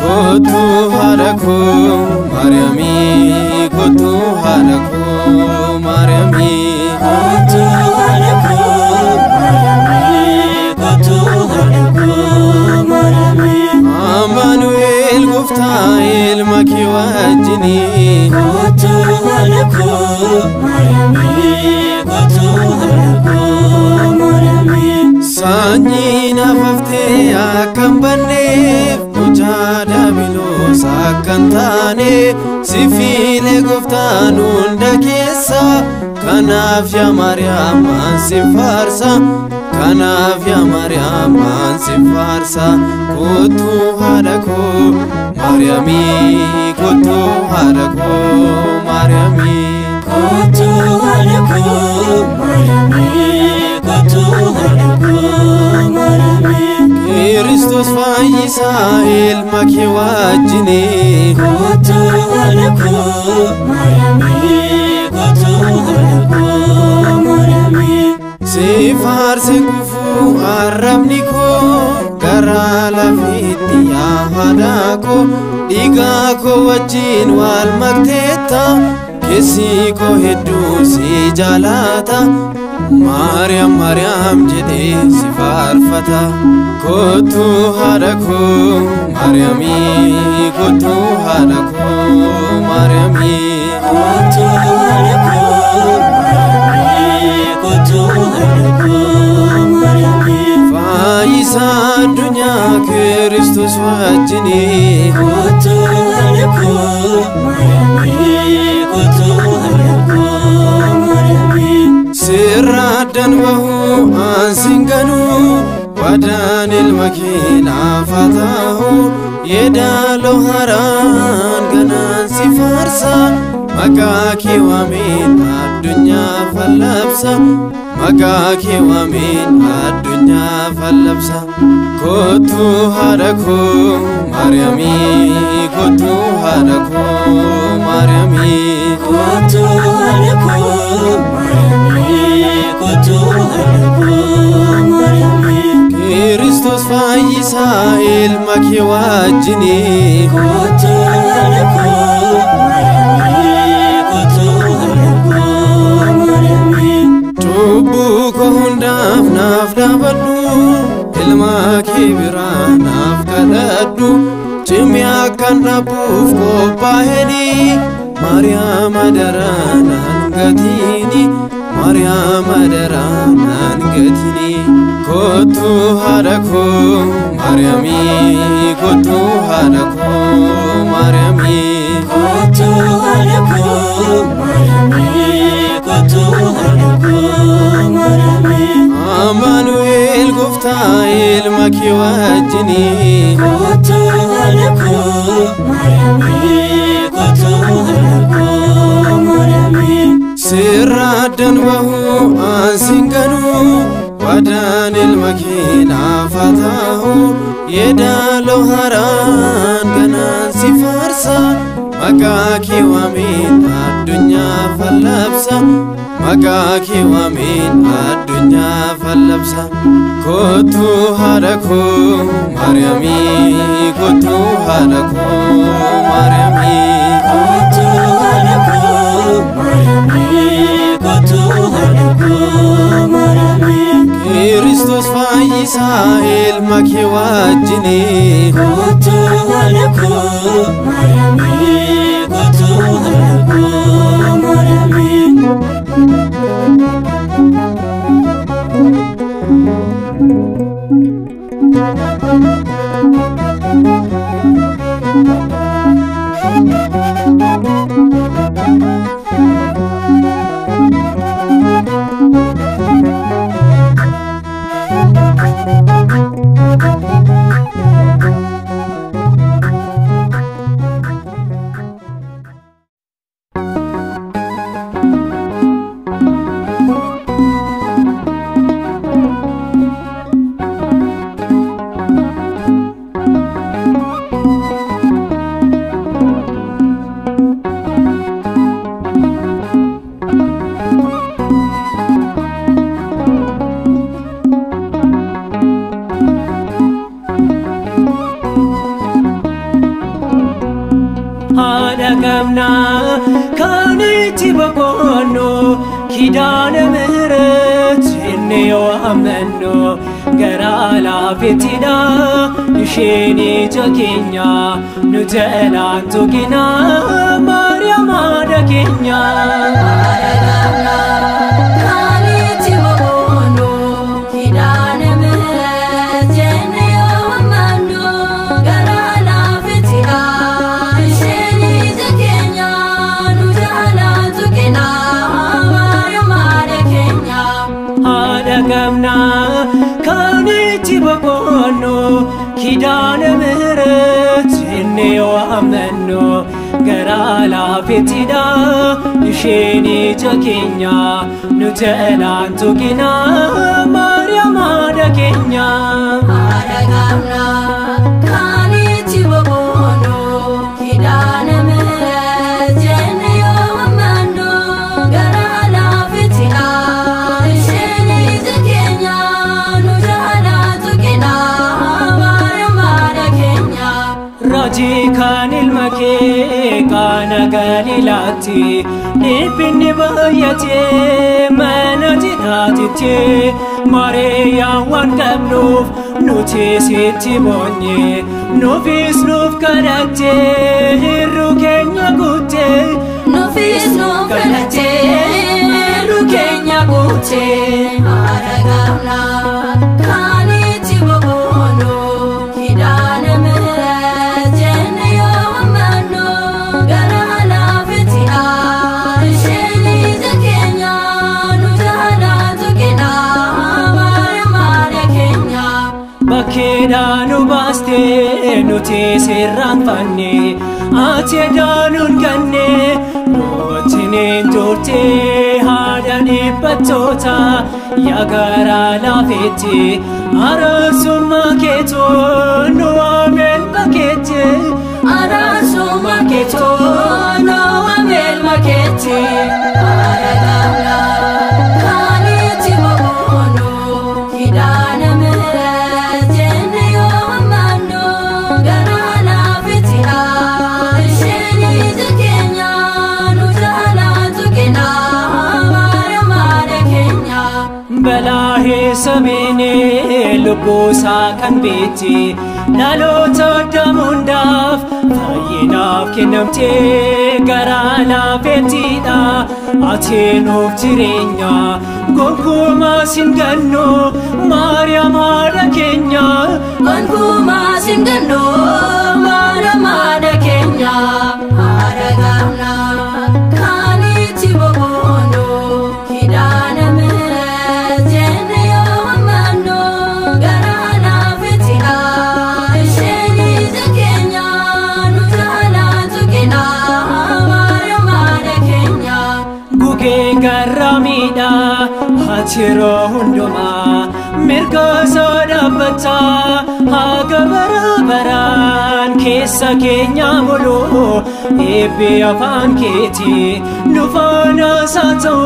Kottu haadha koo Maariyaamii, kottu haadha koo Maariyaamii. Kottu haadha koo Maariyaamii, kottu haadha koo Maariyaamii. Amaanu'eel gooftaa ilma kee wajjinii. Kottu haadha koo Maariyaamii, kottu haadha koo Maariyaamii. Sanyii nafaftee akka hin banneef, mucaa daabiloos akka hin taane, si fiile gooftaan hunda keessa. Kanaaf yaa Maariyaam an si faarsa. Kanaaf yaa Maariyaam an si faarsa. Kottu haadha koo Maariyaamii, kottu haadha koo Maariyaamii. Kottu haadha koo Maariyaamii, kottu haadha koo Maariyaamii. Kiristoos fayyisaa ilma kee wajjinii. Kottu haadha koo Maariyaamii, kottu haadha koo Maariyaamii. Si faarse kufuu arrabni koo, garaa lafitti yaa haadha koo, dhiigaa koo wajjin wal makteetta, keessi koo hedduu si jaalata. Maariyaam Maariyaam jedhee si faarfata. Kottu haadha koo Maariyaamii, kottu haadha koo Maariyaamii. Kottu haadha koo Maariyaamii, kottu haadha koo Maariyaamii. Fayyisaa addunyaa Kiristoos wajjinii. Kottu haadha koo Maariyaamii, kottu haadha koo Maariyaamii. Sirra addan bahuu ansin ganuu, waadaan ilma kee naaf haa ta'u, yeedaloo haaraan ganaan si faarsa, maqaa kee waameen addunyaa fallabsa, maqaa kee waameen addunyaa fallabsa. Kottu haadha koo Maariyaamii, kottu haadha koo Maariyaamii. Kottu haadha koo Maariyaamii, kottu haadha koo Maariyaamii. Kiristoos fayyisaa ilma kee wajjinii. Kottu haadha koo Maariyaamii, kottu haadha koo Maariyaamii. Cubbuu koo hundaaf naaf dhaabadhu, ilma kee biraa naaf kadhadhu, cimii akkan dhabuuf qophaa'eni, Maariyaam adaraa naan gatiini, Maariyaam adaraa naan gatini. Kottu haadha koo Maariyaamii, kottu haadha koo Maariyaamii. Kottu haadha koo Maariyaamii, kottu haadha koo Maariyaamii. Amaanu'eel gooftaa ilma kee wajjinii. Kottu haadha koo Maariyaamii, kottu haadha koo Maariyaamii. Sirra addan bahuu ansin ganuu, waadaan ilma kee naaf haa ta'u, yeedaloo haaraan ganaan si faarsa, maqaa kee waameen addunyaa fallabsa, maqaa kee waameen addunyaa fallabsa. Kottu haadha koo Maariyaamii, kottu haadha koo Maariyaamii. Kottu haadha koo Maariyaamii, kottu haadha koo Maariyaamii. Kiristoos fayyisaa ilma kee wajjinii. Kottu haadha koo Maariyaamii, kottu haadha koo Maariyaamii. Qabna kan itti boqonnu Kidaana ምህረት jennee yoo amannu garaa laafettidha isheen ija keenya nu jalaan tuqina Maariyaam haadha keenya. Kan itti boqonnu Kidaana ምህረት jennee yoo amannu garaa laafettidha isheen ija keenya nu jalaan tuqina Maariyaam haadha keenya. Haadha qabna kan itti boqonnu Kidaana ምህረት jennee yoo amannu garaa laafettidha isheen ija keenya nu jalaan tuqina Maariyaam haadha keenya. Haadha qabna kan itti boqonnu Kidaana ምህረት jennee yoo amannu garaa laafettidha isheen ija keenya nu jalaan tuqina Maariyaam haadha keenya. Raajii kan ilma kee Qaana Galiilaatti dhiphinni baay'atee mana cidhaatitti Maariyaam waan qabnuuf nuti sitti boonye nuufis nuuf kadhattee hir'uu keenya guuttee Nuufis nuuf kadhattee hir'uu keenya guuttee. Haadha qabna kan itti boqonnu Kidaana ምህረት jennee yoo amannu garaa laafettidha isheen ija keenya nu jalaan tuqina Maariyaam haadha keenya. Bakkeedhaa nu baastee nuti sirraanfanne ati edaanuun ganne nu wajjiniin turte haadha dhiphattoota yaa garaa laafetti araarsummaa keetoo nu waameen bakkeetti Araarsummaa keetoo nu waameen bakkeetti. Haadha qabna kan itti boqonnu Kidaana ምህረት jennee yoo amannu garaa laafettidha isheen ija keenya nu jalaan tuqina Maariyaam haadha keenya. Balaa sabiinee lubbuu isaa kan beekti dhaloota addaam hundaaf fayyinaaf kennamtee garaa laafettidha ati nuuf jireenya gonkumaa sin gannu Maariyaam haadha keenya. Gonkumaa sin gannu Maariyaam haadha keenya. Haadha qabna kan itti boqonnu Kidaana ምህረት jennee yoo amannu garaa laafettidha isheen ija keenya nu jalaan tuqina Maariyaam haadha keenya. Gugee garraamiidha ati yeroo hundumaa mirga isaa dhaabbataa haga bara baraan keessa keenya bulu eebbi afaan keetii nu faana isaa ta'u.